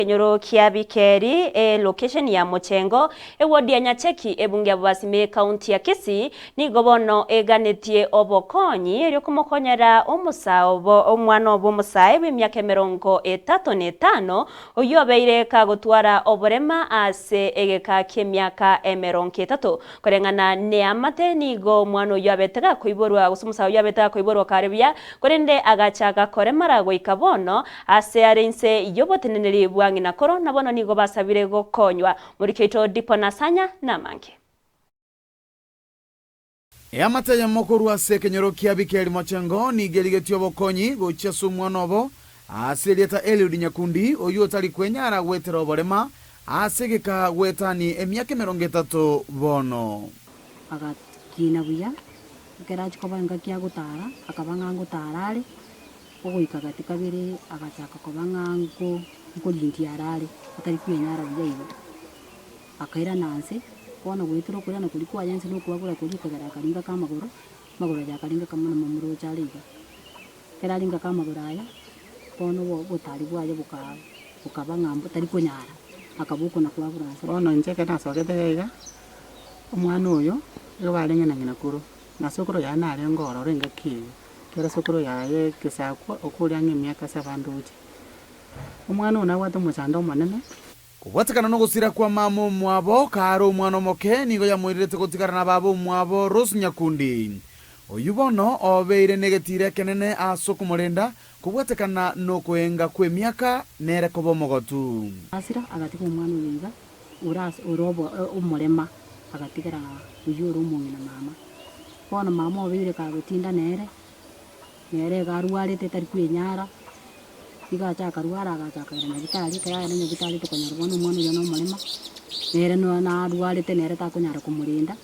Ekenyoro kia Bikeri, elocation ya Mochengo, eward ya Nyacheki, ebunge ya Bobasi ekaunti ya Kisii, nigo bono eganetie obokonyi erio komokonyera omosaa obo omwana obo omosae bw'emiaka 35 oyio obeire kagotwara oborema ase egeka ki'emiaka 30. Koreng'ana neamate nigo omwana oyio abete gakoiborwa gose omosae oyio abete gakoiborwa kare buya, korende agachaka koremara goika bono ase are inse y'oboteneneri bwa ng'ina koro, na bono nigo basabire gokonywa. Moriki oito Dipo Nasanya namange. Eamate eyemo korwa ase ekenyoro kia Bikeri Mochengo nigo erigetie obokonyi gochia ase omwana obo ase erieta Eliud Nyakundi, oyio otari kwenyara gwetera oborema ase egeka goetani emiaka 30 bono. Agakina buya, ekero achia koba engaki agotara, akaba ng'a ngotara are, ogoika gati kabere agachaka koba ng'a nko nkorindia arare, atari kwenyara buya igo. Akairana nse, bono goetera okoirana koria kwaye nse na okoagura koria ekagera akaringa ka amagoro, amagoro aya akaringa kamo na momura ocha are iga. Ekero aringa ka amagoro aya, bono obo obotari bwaye boka bokaba ng'a mbo tari konyara, akaba okona koagura nse. Bono inche ekero nasogete iga iga, omwana oyo, nigo barenge na ng'ina koro, na sokoro yaye narenge ororo engaki eyio, ekero sokoro yaye egesakwa okore ang'e emiaka ase abandoche. Omwana oyo nabwate omochando omonene. Kobwatekana nogosira kwa mama omwabo, kare omwana omoke, nigo yamoirerete gotigara na baba omwabo Rose Nyakundi. Oyio bono obeire negetiira ekenene ase okomorenda, kobwatekana nokoenga kw'emiaka nere koba omogotu. Asira agatiga omwana oyo iga, ore ase ore obo omorema, agatigera oyio ore omong'ina mama. Bono mama obeire kagotinda nere, nere iga arwarete tari kwenyara, Igo acha akarwara agacha akaira nyagitari, ekero aenda nyagitari tokonyora bono omwana oyio nomorema, nere no narwarete nere takonyara komorenda,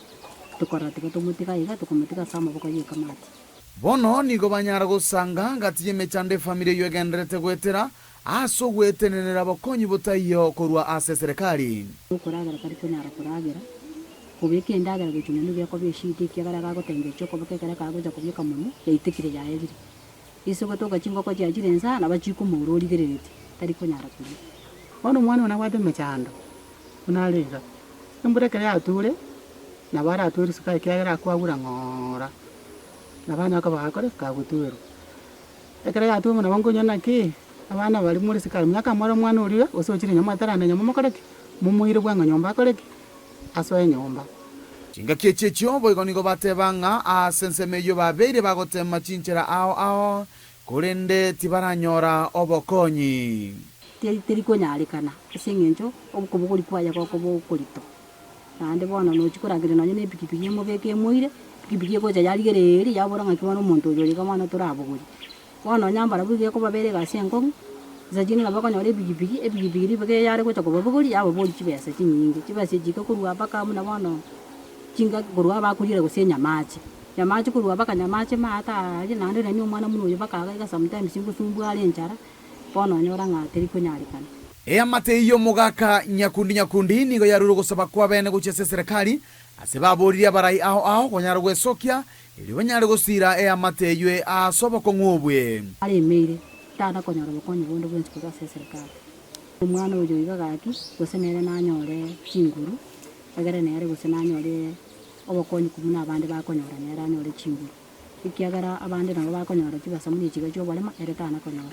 tokorora tiga tomotiga iga, tokomotiga ase amaboko ya ekamati. Bono nigo banyara gosanga gati y'emechando efamiri eyio egendererete goetera ase ogwetenenera bokonyi botaiyo korwa ase eserekari. Okoragera tari konyara koragera, kobeka endagera gochia monwe gekoba eshida ekiagera gagotengecha okoboko ekero kagocha kobieka monwe, yaitekire yaerire. Ase gotoka chingoko chiachire inse nabo chikomoura origereretie, tari konyara koria. Bono omwana oyo nabwate emechando buna are iga, embura ekero yature, nabo aratwe risiko ekiagera akwagura ng'oora, nabo anyare koba gakore ki? Kagotwerwa. Ekero yatwa bono nabo nkonyora naki, abana baria more isiko aria monyare kamore omwana oria gose ochire nyomba ataranda nyomba mokore ki? Momoire bwango nyomba akore ki? Asoe nyomba. Chingaki echi echio boigo nigo bateba ng'a aase ensemo eyio babeire bagoteema chinchera ao ao, korende tibaranyora obokonyi. Teri konyarekana ase eng'encho okobogoria kwaye gokoba okorito. Naende bono nochia koragereria nonye na epikipiki emobeke emoire, epikipiki egocha yarigereria yabora ng'aki bono omonto oyo iga bono torabogorie. Bono onye mbarabwo iga ekobabera egasi enkong'u, inse chinde nabo bakonyora epikipiki, epikipiki ribaga eyare gocha kobabogoria yababoria chibesa chinyinge, chibesa echi chigakorwa mpaka buna bono chingaki korwa abakoriera gose enyamache, nyamache korwa mpaka nyamache maate aaria naende nonye omwana buna oyo mpaka iga iga sometimes ngosumbua are enchara, bono onyora ng'a teri konyarekana. Eamate eyio omogaka Nyakundi Nyakundi nigo yarure ogosaba kw'abeene gochia ase eserekari ase baboririe abarai ao ao konyara gwesokia Erio banyare gosiira eamate eyio aase obokong'u obwe. Aremeire, tana konyora obokonyi bonde bwensi korwa ase eserekari. Omwana oyo iga gaki, gose nere nanyore chinguru, egere nere gose nanyore obokonyi buna abande bakonyora nere anyore chinguru, ekiagera abande nabo bakonyora chibesa buna echiga chi'oborema, ere tana konyora.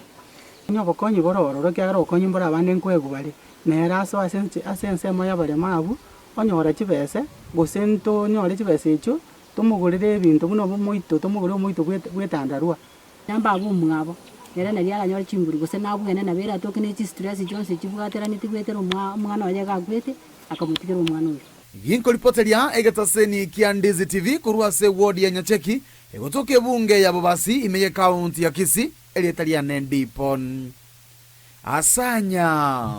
Onye obokonyi bore ororo, ekiagera obokonyi mbore abande nkoegwa bare, nere asoe ase ense ase ensemo y'abarema abwo, onyora chibese, gose ntonyore chibesa echio, Tomogorere ebinto buna omoito, tomogorere omoito bw'etandarua. Namba abe omwabo, ere nario aranyore chinguru, gose nabwene nabo ere atoke ne chistress chionsi chibwateraneti goetera omwana oye iga akwete, akamotigera omwana oyio. Ginkoripoteria egetaseni kia Ndizi TV korwa ase eward ya Nyacheki egotoka ebunge ya Bobasi ime ye county ya Kisii erieta riane Dipon Asanya.